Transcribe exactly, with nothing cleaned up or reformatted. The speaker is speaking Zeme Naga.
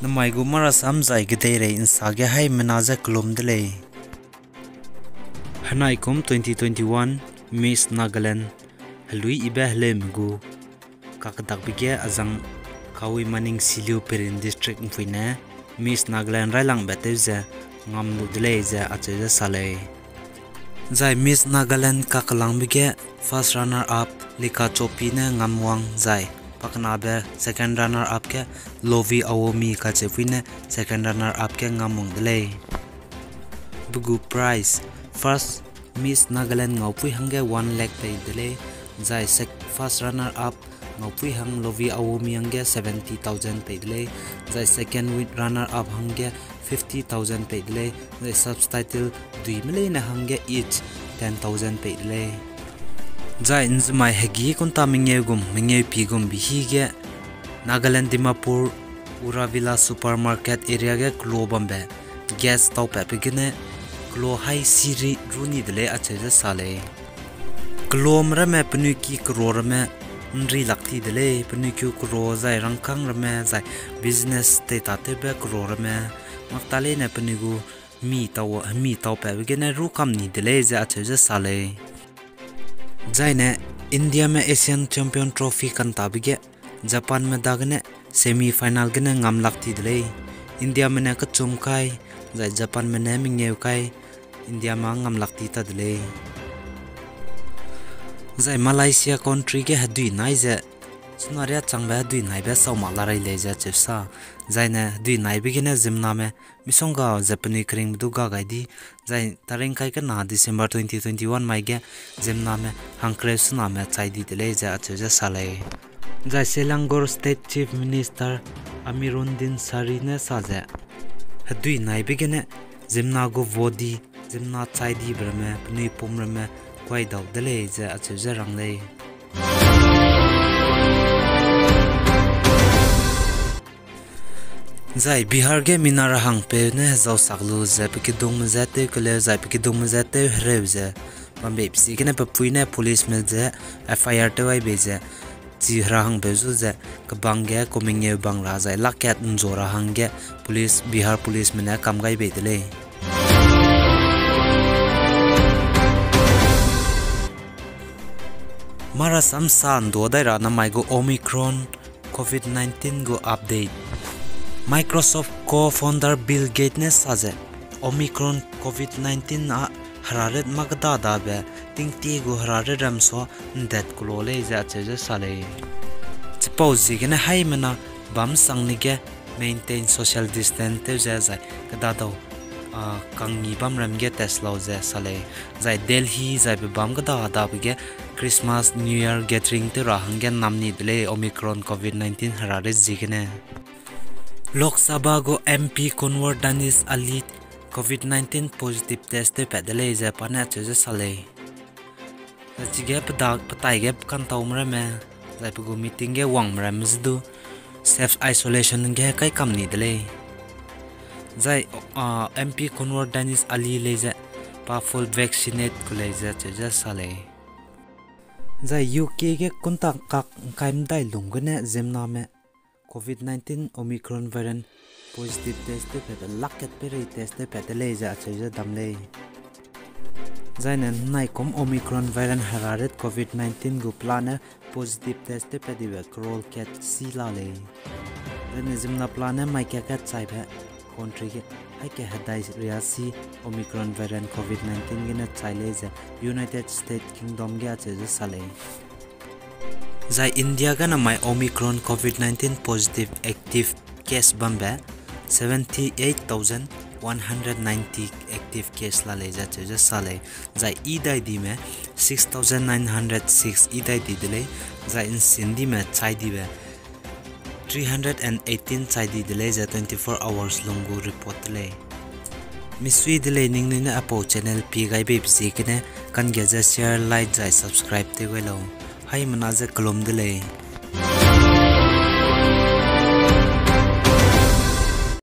Namai gu marasam zai gedeirei nsa ge haimena ze kelum de lei. Henai kum twenty twenty-one Miss Nagaland helui ibe heleume gu kakedakbe ge azang Kawi Maning Siliu Peren District ’mpuine Miss Nagaland railangbe tew ze ngam lu de lei ze acheu ze sa lei. Zai Miss Nagaland kakelangbe ge first runner up Lika Chopi ne ngam wang zai pakenabe second runner up ge Lovi Awomi kacheupui ne second runner up ge ngam wang de lei. Pe gu prize, first Miss Nagaland ngaupui hangge one lakh pei de lei, zai sec-, first runner up ngaupui hang Lovi Awomi hangge seventy thousand pei de lei, zai second runner up hangge fifty thousand pei de lei, zai subtitle duime leine hangge each ten thousand pei de lei. Zai nzemai hegî kunta mengeu gum mengeu pi gum bi hige Nagaland Dimapur Uravilla Supermarket area ge kelo bambe gas taupatbe gene kelo hai siri ru ni de lei acheu ze sa lei. Kelome ramme penui ki kero ramme nri lak ti de lei, penui ki kero zai rangkâng ramme zai business teitatewbe kero ramme, makta leine penui gu mi tau, mi taupatbe gene ru kam ni de lei ze acheu ze sa lei. Zaine Indiame Asian Champion Trophy kantabe ge Japanme dagene semi final gene ngam lak ti de lei. Indiame ne kechum kai, zai Japanme ne mengeu kai, Indiame ngam lak ti ta de lei. Zai Malaysia country ge hedui nai ze, chuna riâ changbe hedui naibe sau mak la rei lei ze acheu sa. Zaine hedui naibe gene ziemmename misongga ze penui keringbe du ga gai di, zai taringkai kena December twenty twenty-one mai ge ziemmename hangkereu sename chai di de lei ze acheu ze sa lei. Zai Selangor State Chief Minister Amiruddin Syari ne sa ze, hedui naibe gene ziemmena gu vote di, ziemmena chai dibe ramme, penui pum ramme kuai dau de lei ze acheu ze rang lei. Zai Bihar ge mina ra hangpeu ne hezau sak lu ze pe kidungme je tew keleu zai pe kidungme je tew hereu ze bambe ziegene pe pui ne policeme je F I R tew ai bei ze, chi hera hangpeu zu ze kebang ge ku mengeu bang ra zai lakkat nzu ra hangge police, Bihar policeme ne kam gai bei de lei. Marasam sa ’nduâ dai ra namai gu Omicron covid nineteen gu update. Microsoft co-founder Bill Gates ne sa ze, Omicron covid nineteen a herarit mâ kêda dabe tingtie gu herarit ramsua ’ndat kelo lei ze acheu ze sa lei. Chipau ziegene haimena bam sangne ge maintain social distance tew ze zai kêda dau, a, kangni bam ram ge test lau ze sa lei. Zai Delhi zai pe bam kêda dabe ge Christmas, New Year gathering tew ra hangge ’nnam ni de lei Omicron covid nineteen herarit ziegene. Lok Sabha gu M P Kunwar Danish Ali covid nineteen positive test tewpat de lei ze pa ne acheu ze sa lei. Zai chige pe dak, pe taige kantaume ramme, zai pe gu meeting ge wangme ramme ze du self isolation ge kai kam ni de lei. Zai, a, M P Kunwar Danish Ali lei ze pa full vaccinate ku lei ze acheu ze sa lei. Zai U K ge kunta kak ’ngkai medai lung gene ziemmename covid nineteen Omicron variant positive test tewpat de lakkat peirei test tewpat de lei ze acheu ze dam lei. Zaine naikum Omicron variant herarit covid nineteen gu pelane positive test tewpat dibe crore kat si la lei. Zaine ziemmena pelane mai kat kat chaibe country ge haike hedai riâ si Omicron variant covid nineteen gene chai lei ze United States Kingdom ge acheu ze sa lei. Zai India gene mai Omicron covid nineteen positive active case bambe seventy eight thousand one hundred ninety active case la lei ze acheu ze sa lei. Zai i dai dime six thousand nine hundred six i dai di de lei. Zai ’nsindime chai dibe three hundred and eighteen chai di de lei ze twenty-four hours lung gu report de lei. Misui de lei ningnui ne apau channel pie gai beibe ziegene kangge ze share, like zai subscribe tew gai lau. Haimena ze kelum de lei.